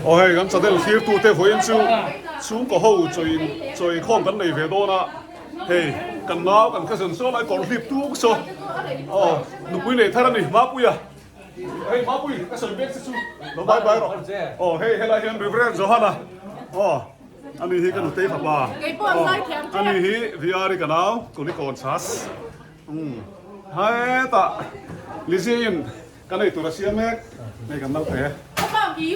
Aw hei kan channel thlirtute vawiin chu chhungkaw ho chawi chawi khawm kan nei ve dawn a, hei kan nau kan cousin saw lai kawr hlip tuk saw aw nupui nei thar a ni Mapuia hei Mapui ka sawi mek che chu lo bye bye rawh aw hei helai hian Reverend Johana aw ani hi ka nutei fapa aw ani hi VR-i ka nau Kulikawn chhas umm hetah Lizzie-in Ka nei tur a siam mek, hei kan naute.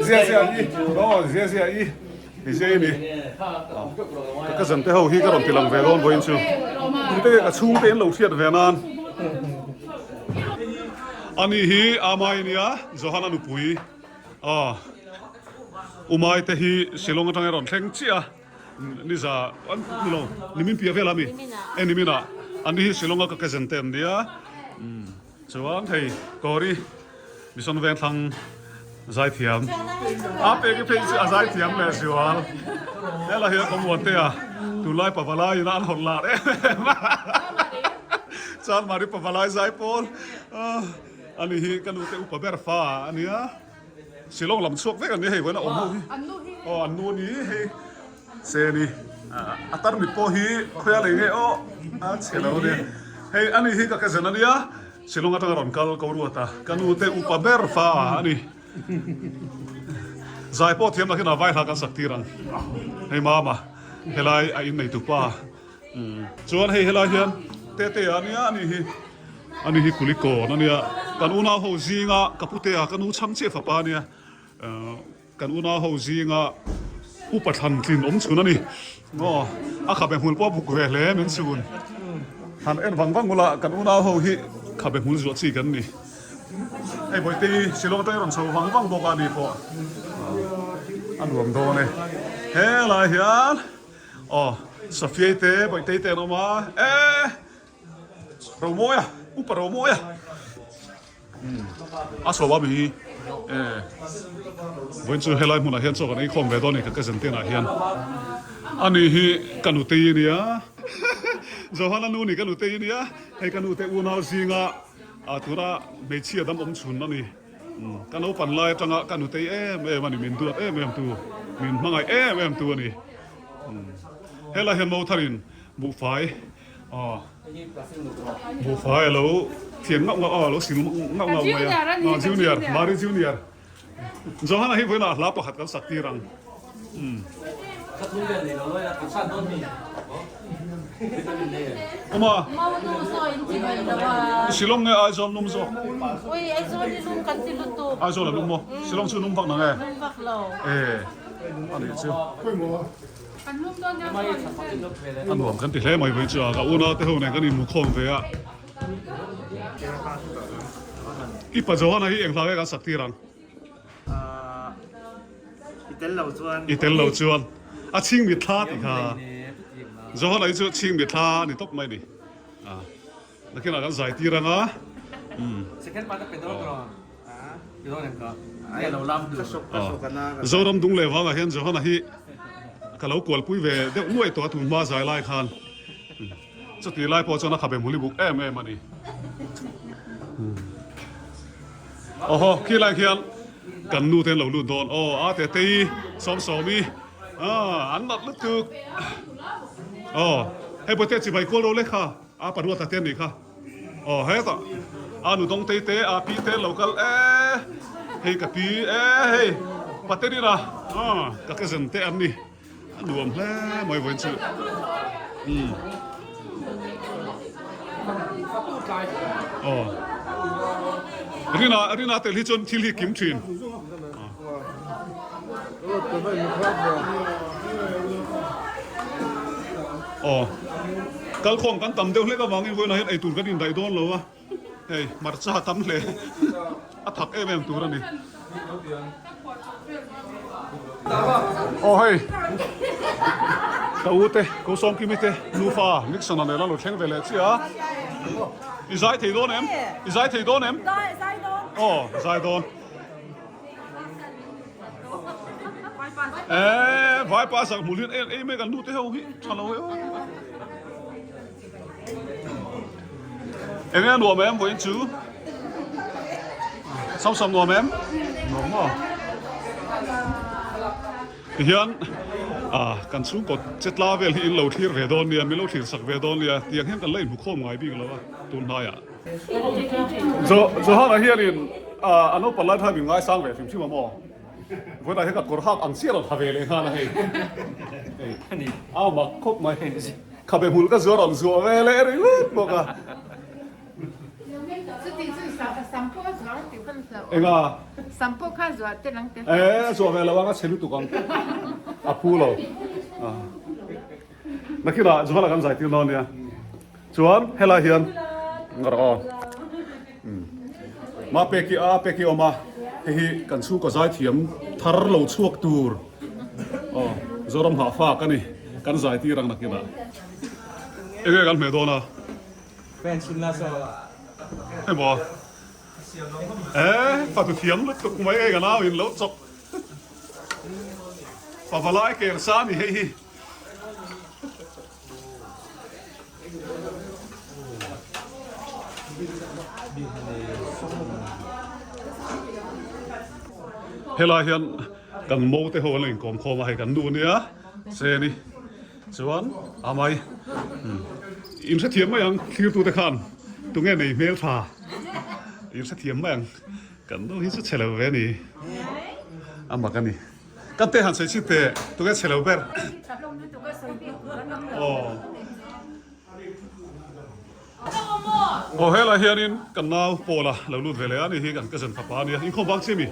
Zia zia i, aw zia zia i, i zia i ni. Ka cousin te ho hi ka rawn ti lang ve dawn vawiin chu. Tute ka chhungte in lo hriat ve nan. Ani hi Amai nia, Johana nupui. Aw, Umai te hi Shillong atanga rawn thleng chiah a. Niza, ni lo, nimin piah vel a mi? E nimin ah. Ani hi Shillong a ka cousin te an nia. Chuan hei Kawri Mission Vengthlang zaithiam a pek i phei chu a zaithiam leh zual helai hian Awmuantea tunlai pavalai in a an hawn lar em em a chuan Mari pavalai zai pawl ani hi ka nute upa ber fa ania Shillong lam chhuak vek an ni hei vawiin a awm ho hi aw an nu ani hei Seni a tarmit pawh hi khawi a lei nge aw a chhe lo ania hei ani hi ka cousin ania Shillong atanga rawn kal ko ruat a ka nu te upa ber fa ani zai pawh thiam takin a vai hla kan sak tir ang hei mama helai a innei tupa chuan hei helai hian tete ania ani hi ani hi kulikawn ania kan unau ho zinga ka putea ka nu chhang chiah fapa ania. Kan unau ho zinga upa thlan tlin awm chhun a ni. Aw, a khabe hmul pawh a buk ve hle min chhun. Han en vang vang ula, kan unau ho hi khabe hmul zuah chi kan ni. Hei Bawihte Shillong atang i rawn chho vang vang bawk a ni pawh a nuam dawn e. Helai hian aw Safiai te Bawihte te an awm a, e Romawia, upa Romawia. A sawm a mi hi e vawiin chu helai hmunah hian chaw kan ei khawm ve dawn a ni ka cousin te inah hian ani hi ka nutei a nia Johana nu ni ka nutei a nia hei ka nute unau zinga ah tuna hmeichhia dam awm chhun a ni ka naupan lai atanga ka nutei em em a ni min duat em em tu min hmangaih em em tu a ni helai hian Motharin buhfai Aw buhfai a lo thiam ngauh ngauh a, a lo sil ngauh ngauh mai a. Aw junior, Mari junior. Johana hi vawiinah hla pakhat kan sak tir ang. Umm. Awma. Shillong nge Aizawl lum zawk? Aizawl a lum maw? Shillong chu lum vak nang e? E a nih chu. A nuam kan ti hle mai vawi chu a, ka unau te ho nen kan inhmu khawm ve a. I pa Johana hi eng hla nge kan sak tir ang? I tel lo chuan. I tel lo chuan. A chhing mit thla tih kha. Johana hi chu chhing mit thla a ni tawp mai ni. Nakinah kan zai tir ang a. Second part a pe dawn tawh. Zoram dung leh vangah hian Johana hi ka lo kualpui ve deuh nuaih tawh a tun hma zai lai khan chutih lai pawh chuan a khabe hmuli buk em em a ni. Awhaw khi lai khian kan nu te an lo lut dawn aw a Tetei Sawmsawmi an nat lutuk aw hei Bawihte chibai kual ro lek kha a paruata te an nih kha. Aw hetah a nu dawngtei te a pi te lo kal e hei ka pi e hei paterina aw ka cousin te an ni a nuam hle mai vawiin chu umm aw rina rina tel hi chuan thil hi kim thin. Aw, kalkhawm kan tam deuh hlek avangin vawiinah hian eitur kan indaih dawn lo a, hei hmarcha tam hle a thak em em tur a ni. Aw hei, ka u te, ko Sawmkimi te nufa Nixon-a nen a lo thleng ve leh chiah a, i zai thei dawn em? I zai thei dawn em? Aw, zai dawn. Eee vaipa sak hmul hian en ei mek an nu te ho hi tha lo e aw. Enge a nuam em vawiin chu? Samsam nuam em? Nuam maw? Tihian ah kan chhungkaw chetla vel hi in lo thlir ve dawn nia, min lo thlir sak ve dawn nia, tiang hian kan la inhmukhawm ngai bik lo a tun hnaiah. Johana hianin a naupang lai khan min ngaisang ve hrim hrim a maw? Vawiinah hian ka kawr hak ang chiah rawn ha ve leh nghal a hei. Hei a mak khawp mai. Khabe hmul ka zuar rawn zuah ve leh ringawt bawk a. Enga? Eh a zuah ve lo ang a chhe lutuk ang. A phu lo. Nakinah Johana kan zai tir dawn nia. Chuan helai hian rawh aw. Ma peki a peki awm a hei hi kan chhungkaw zaithiam thar lo chhuak tur aw Zoram hahfak a ni kan zai tir ang nakinah. Enge kan hmeh dawn a? Emaw eh fatu thiam lutuk mai hei ka nau in lo chawk pavalai ker sa a ni hei hi. Helai hian kan mo te ho an lo inkawm khawm a hei kan nu nia Seni chuan amai in hrethiam mai ang thlirtute khan tunge nei hmel tha in hrethiam mai ang kan nu hi chu chhe lo ve a ni a mak a ni. Ka te han sawi chhit teh, tunge chhe lo ber? Aw. Aw helai hianin kan nau Paula lo lut ve leh a ni hi kan cousin fapa a nia, inkhawm vang chi mi?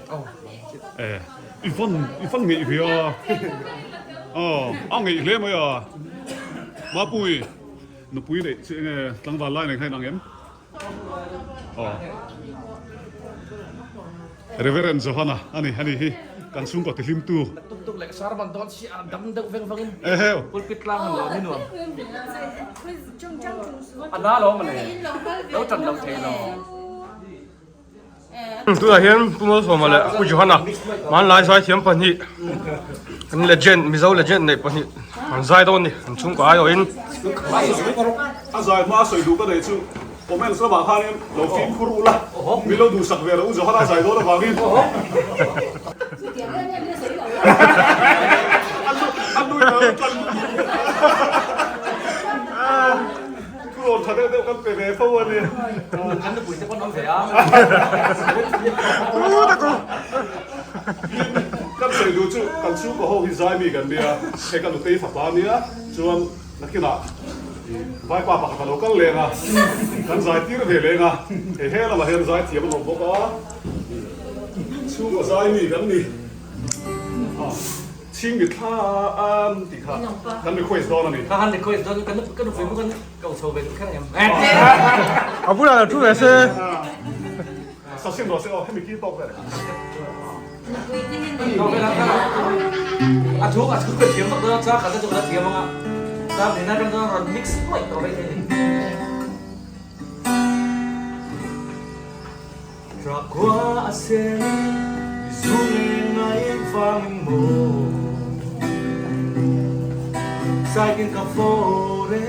Eh, i van i van ngeih ve a. Aw, a ngeih hle mai a. Mapui, nupui neih chi enge tlangval lai nei kha in ang em? Aw. Reverend Johana a ni a ni hi kan chhungkaw ti hlim tu. Tuk tuk leh sar man dawn si a dam deuh veng vangin Eheu. Pulpit tlang an lo ni nuam. A na lo mawle. Lo tan lo thei lo. Tunah hian Pu Malsawma leh Pu Johana hmanlai zaithiam pahnih an legend Mizo legend neih pahnih an zai dawn a ni an chhungkaw aiawhin. A zai hma a sawi duh ka nei chu comments lamah khanin lo fimkhur ula min lo duhsak ve lo u Johana zai dawn avangin a nui lo tlan Thu rawn tha deuh deuh kan pe ve fo a ni. Kan nupui te pawn awm ve a. Kan sawi duh chu kan chhungkaw ho hi zai mi kan nia, hei ka nutei fapa a nia, chuan nakinah vaipa pakhat a lo kal leng a, kan zai tir ve leng a, hei he lamah hian zai thiam an awm bawk a, chhungkaw zai mi kan ni. Chhing mit thla an tih kha kan request dawn a ni. Kha han request dawn kan ka nupui pawh kan ko chho ve duh kher ang em. A bulah lo thu ve se. Sasin rawh se aw hemi ki tawk vel. A thu a thu ka thiam vak dawn a cha khat a chu ka la thiam ang a. Cha nena atang chuan rawn mix nuaih tawh mai thei a ni. Trakua a sen zu nge ngai vangin maw Saikin ka fore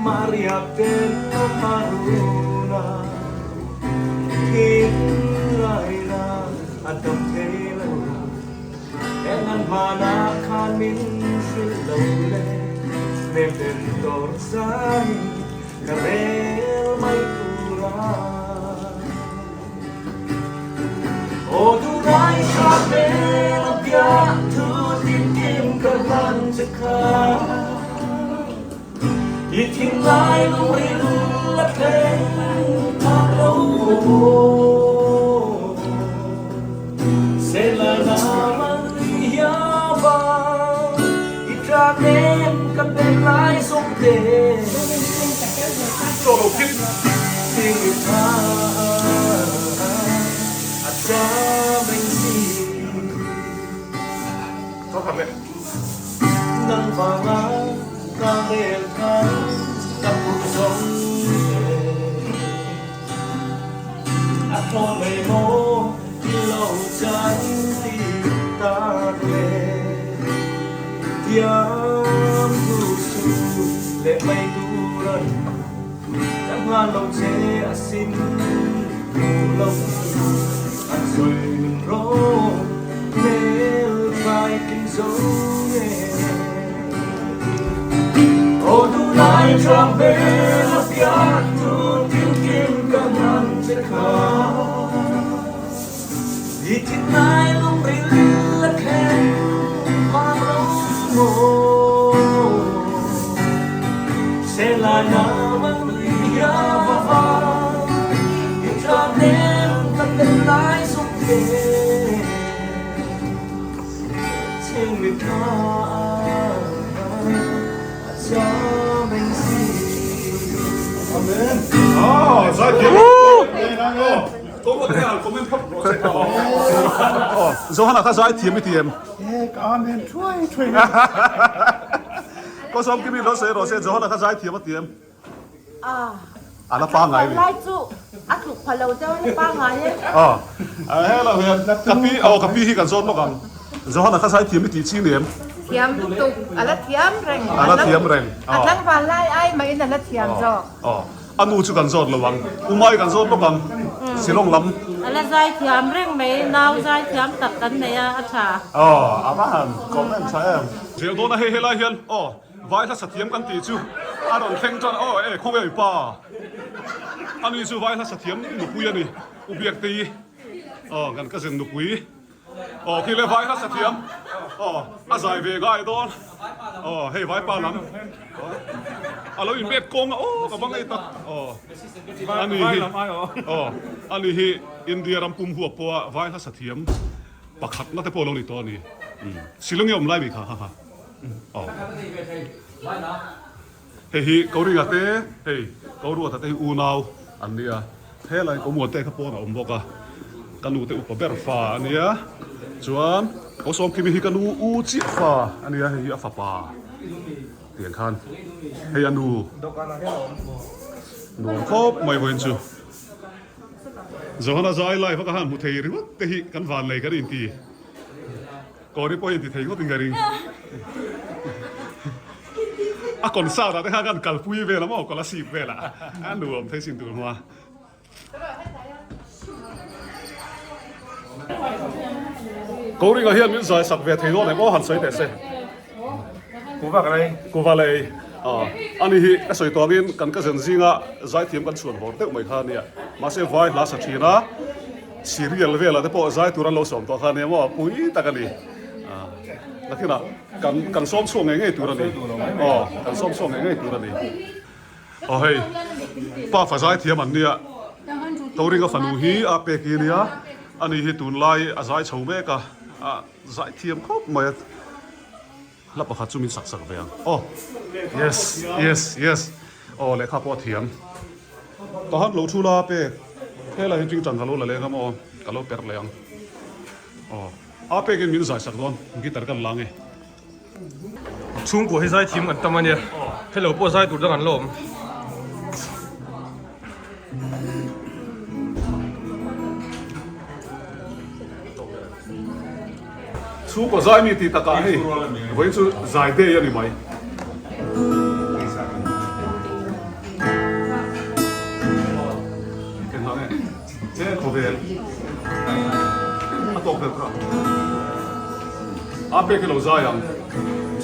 Maria ten a maruna Thin lai na a dam thei lo Eng an hmana khan min hrilh lo le Hnem den tawr zai Ka rel mai tur a Aw duhrai sa hmel a piah thu tin kim ka hlan che kha I thinlai lungril a thleng phak lo maw Sela na man hiava I tla nem ka pen lai zawng te Chaw lo kip. Chaw khat leh. ngai kim zo nge Aw duhlai ṭhang vel a pian tu tinkim ka ngan che kha I thinlai lungril a thlen vang lo maw Se lai na mang nui hiam a vang I tla nem ka tel lai sung te Cheng mit kha a cham eng si Amen. Ah, zai thiam. Johana kha zai thiam i ti em? Ka amen thuai thuai. Ko sawm kimi lo sawi rawh se Johana kha zai thiam a ti em? A la pangai ni. Lai chu a tluk pha lo deuh a la pangai e. Hello hian ka pi aw ka pi hi kan zawt lawk ang. Johana kha zai thiam i tih chi ni em? Thiam lutuk a la thiam reng. A la thiam reng. A tlangval lai ai mahin a la thiam zawk. A nu chu kan zawt lo ang. U Mai kan zawt bawk ang. Shillong lam. A la zai thiam reng mai. Nau zai thiam tak kan nei a, a tha. Aw, a va han comment tha em. Zel dawn a hei helai hian aw vai hla sathiam kan tih chu a rawn thleng tan aw e khawnge pa a ni chu vai hla sathiam nupui a ni U Biaktei aw kan cousin nupui Aw khi le vai hla thiam aw a zai ve ngai dawn aw hei vai pa lam a lo in bet kawng a aw ka va ngei tak aw ani hi aw ani hi India ram pum huap pawha vai hla thiam pakhat na te pawh lo ni tawh ani Shillong i awm lai mi kha ha ha aw Hei hi Koringa te, hei Koruata te hi unau an nia, helai Komua te kha pawn a awm bawk a, ka nu te upa ber fa a nia, chuan Kosawmkimi hi ka nu u chiah fa a nia, hei hi a fapa tiang khan hei a nu nuam khawp mai vawiin chu Johana zai live a ka han hmu thei ringawt te hi kan vanlei kan inti. Kawri pawh hi ti thei ngawt in ka ring. A concert ah te khan kan kalpui vel a maw kolasib vel ah a nuam thei sin tur hma. Kawringa hian min zai sak ve thei dawn em aw han sawi teh se. Kuva lei. Ani hi ka sawi tawh angin kan cousin zinga zaithiam kan chhuan vawr deuh mai kha ania. Mahse vai hla sa thin a. Serial velah te pawh zai tur an lo sawm tawh kha ania maw pui tak a ni. Nakinah kan kan sawm chhuak ngei ngei tur a ni. Aw kan sawm chhuak ngei ngei tur a ni. Aw hei pa fa zai thiam an nia. Toringa fanu hi a pek hi ania. Ani hi tunlai a zai chho mek a. A zai thiam khawp mai a. Hla pakhat chu min sak sak ve ang. Aw yes yes yes aw lehkha pawh a thiam. Ka han lo thu la pek helai hi tingtang ka lo la leng a maw ka lo perh leh ang. Aw a pekin min zai sak dawn guitar kan la nge. Chhungkua hi zai thiam kan tam a nia hello pawh zai tur dang an la awm. Chhungkaw zai mi tih takah hei vawiin chu zai day a ni mai. Engah nge he khawvel a tawk vel kha a pek hi lo zai ang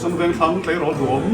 Sam veng thlang tleirawl duhawm.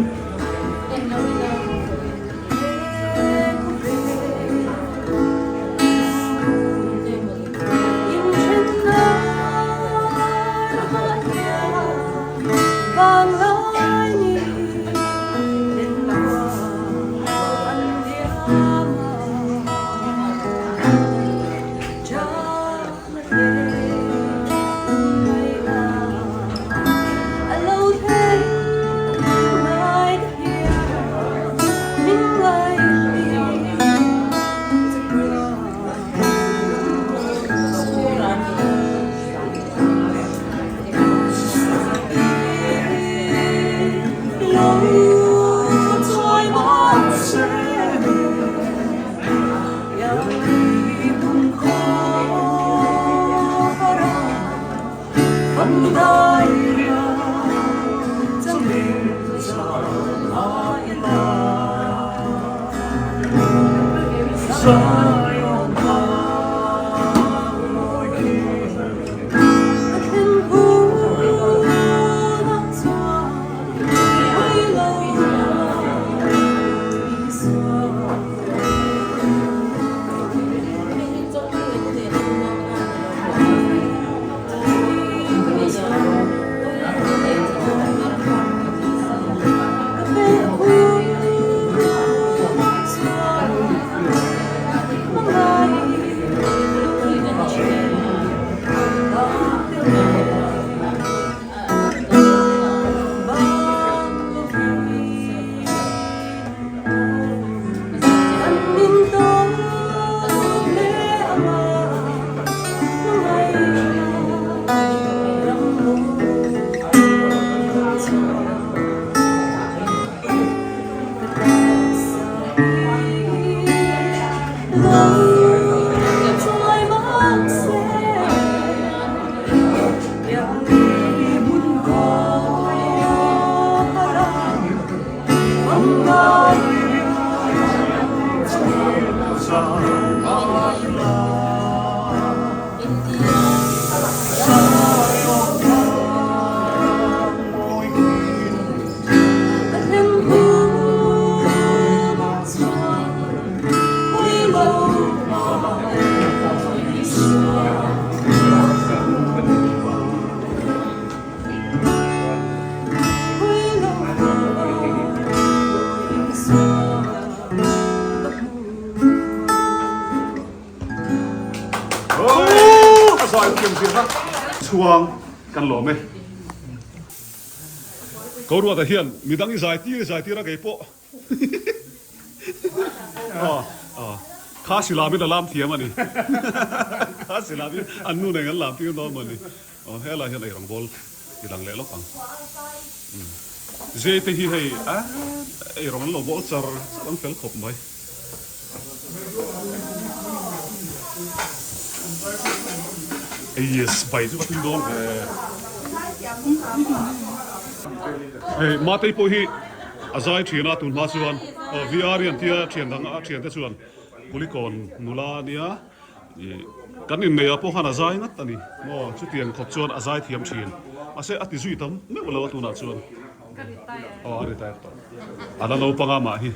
chhuang kan lawm e. Ko Ruata hian midang i zai tir i zai tir a kei pawh kha silamin a lam thiam a ni. Kha silamin an nu nen an lam tir dawn maw ni. Aw helai hian eirawng bawl ti lang leh lawk ang. Zete hi hei eirawng an lo bawl char char an fel khawp mai. Yes, bai chu ka tui dawn ve. Hei Matei pawh hi a zai thin a tun hma chuan VR hi an tia thian dang a thian te chuan Kulikawn nula a nia kan inneih ah pawh khan a zai ngat a ni maw chutiang khawp chuan a zai thiam thin mahse a ti zui tam meuh lo a tunah chuan aw a retire tawh a la naupang a mah hi.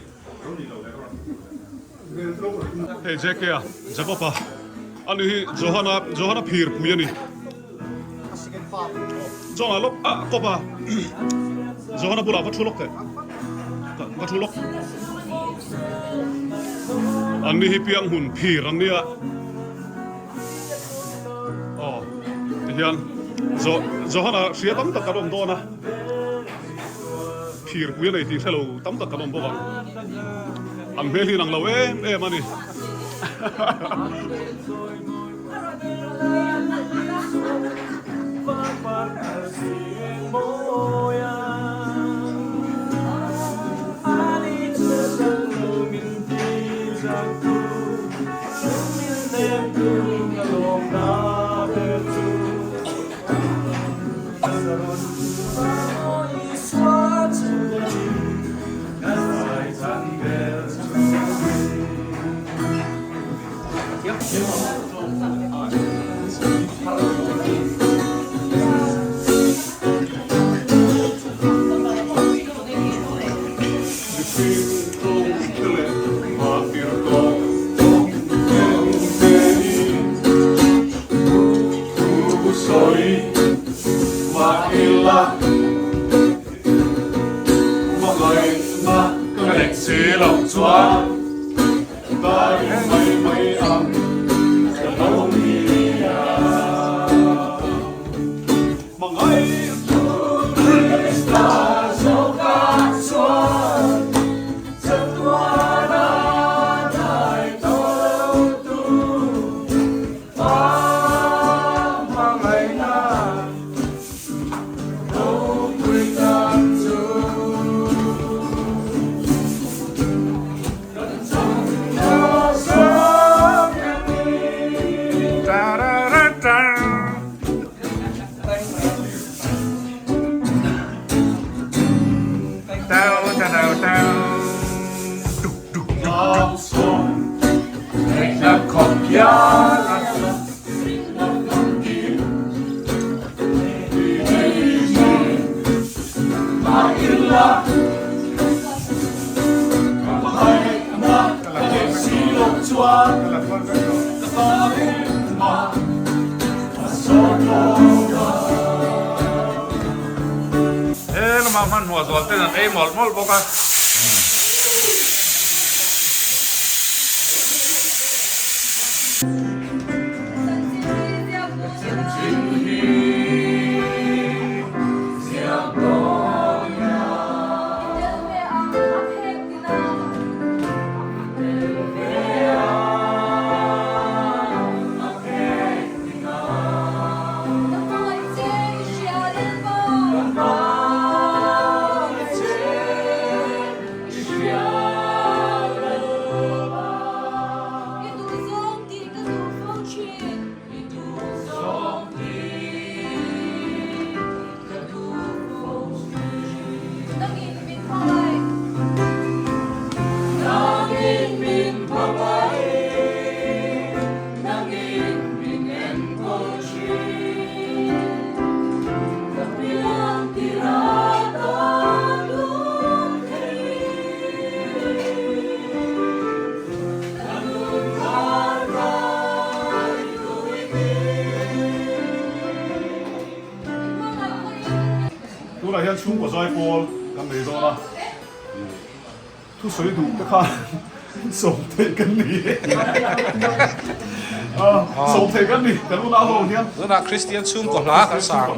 Hei JK a, Jacob-a, ani hi Johana, Johana phir pui a ni. John-a lawk, ah kawp a, Johana bulah va thu lawk teh, va thu lawk. Anni hi piang hmun phir an nia. Aw, tihian Johana hria tam tak an awm dawn a. Thir pui a nei tih hre lo tam tak kan awm bawk ang. An hmel hi inang lo em em a ni. He lamah hmanhmawh zual ten an ei mawlh mawlh bawk a. Tunah hian chhungkaw zai pawl kan nei dawn a, thusawi duh te khan. Sawmthei kan ni. Sawmthei kan ni. Kan unau ho hian. Tunah Kristian chhungkaw hla kan sang.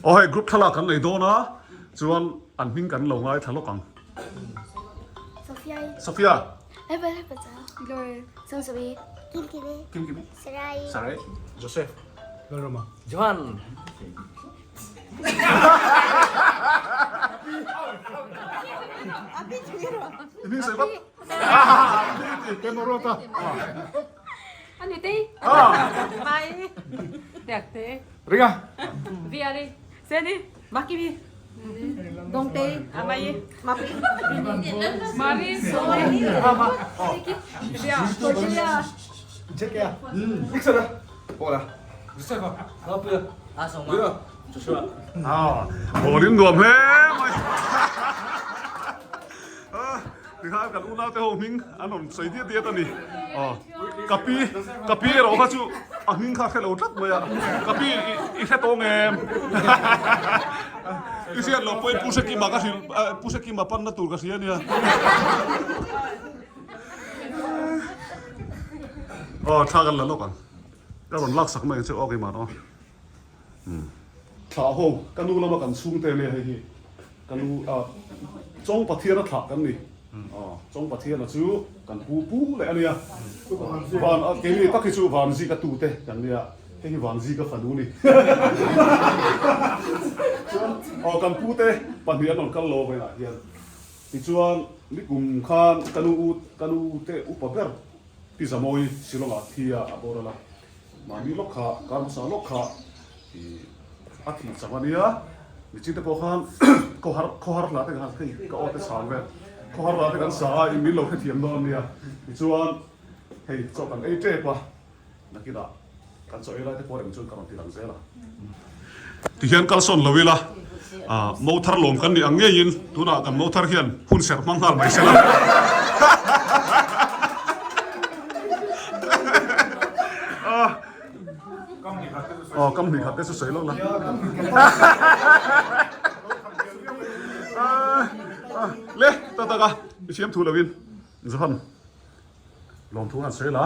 Aw hei group thlalak kan nei dawn a chuan an hming kan lo ngaithla lawk ang. Sophia. Kim Kimi. Sarai. Joseph. Lalrama. Johan. I hming sawi vat. Kemorota. Ani te. Mai. Tiak te. Ringa. Viari. Seni. Makimi. Dongte. Amai. Mapi. Mari. Sori. Via. Via. Ball in nuam hle mai. Tikhan kan unau te ho hming an rawn sawi diat diat a ni. Ka pi ka pi erawh kha chu a hming kha a hre lo tlat mai a. Ka pi i hre tawng em? I hriat loh pawhin Pu Hrekima ka hrilh Pu Hrekima panna tur ka hria ania. Aw thla kan la lawk ang. Ka rawn lak sak mai ang che aw keimah aw. Thlah ho ka nu lama kan chhungte ania hei hi ka nu ah Chawng Pathiana thlah kan ni. Aw Chawng Pathiana chu kan pu pu leh ania. Van keini tak hi chu Vanzika tute kan nia hei hi Vanzika fanu ni. Chuan aw kan pute pahnih an rawn kal lo vawiinah hian. Tichuan, nikum khan ka nu u, ka nu te upa ber Pi Zamawi Shillong ah thi a a boral a, mahni lawk kha, kar hmasa lawk kha i a thih chang a nia, michinte pawh khan khawhar, khawhar hla te khan hei ka aw te chhang vel, khawhar hla te kan sa a, i min lo hrethiam dawn a nia, tichuan hei chaw kan ei tep a. Nakinah kan chaw ei lai te pawh reng chuan ka rawn ti lang zel a. Tihian kalsawn lo ila, mo thar lawm kan nih ang ngeiin tunah kan mo thar hian hun serh hmang nghal mai sela. Aw kam hnih khat te chu sawi lawk la. Le ta taka i thiam thu loin Johan. Lawmthu han sawi la.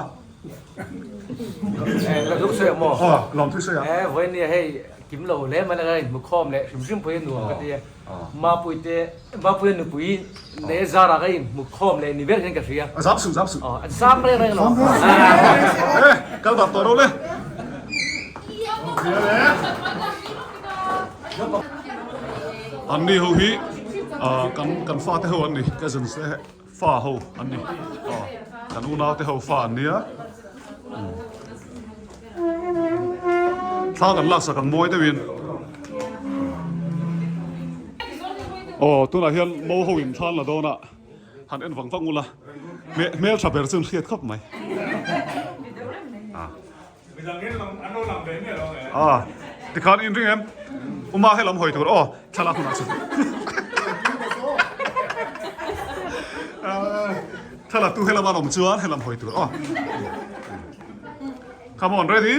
Lawmthu sawi ang maw? Aw, lawmthu sawi ang. Eh, vawiin nia hei kim lo hle mai laka inhmu khawm leh hrim hrim pawhin nuam ka ti a. Mapui te, Mapuia nupui leh Zara ka inhmu khawm leh ni ber hian ka hria. A zam suh, zam suh. Aw, a zam reng reng lo. Eh, kal dak tawh ro le. Anni ho hi kan kan fate ho an ni, cousins te. Fa ho an ni aw kan unau te ho fa an nia thla kan laksak ang mawi deuhin aw tunah hian mo ho in thla an la dawn a han en vang vang ula hmel tha ber chu an hriat khawp mai a tikhan in ring em uma helam hawi tur aw thlalak hunah chuan thlalak tu helam an awm chuan helam hawi tur aw come on ready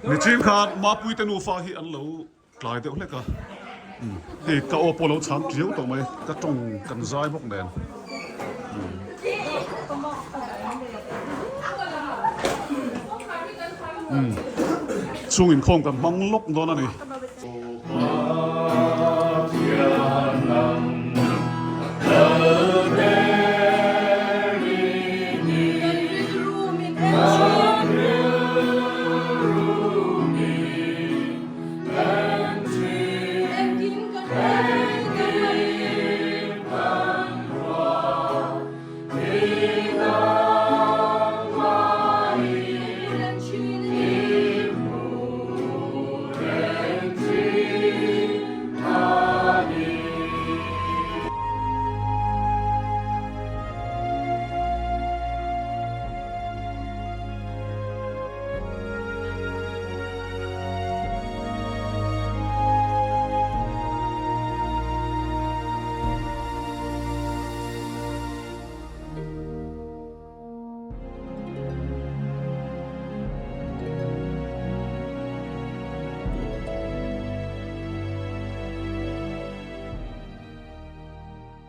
nichin khan mapui te nufa hi an lo Tlai deuh hlek a, hei ka aw pawh lo chhang tiau tawh mai, ka tawng kan zai bawk nen. Chhung inkhawm kan hmang lawk dawn a ni.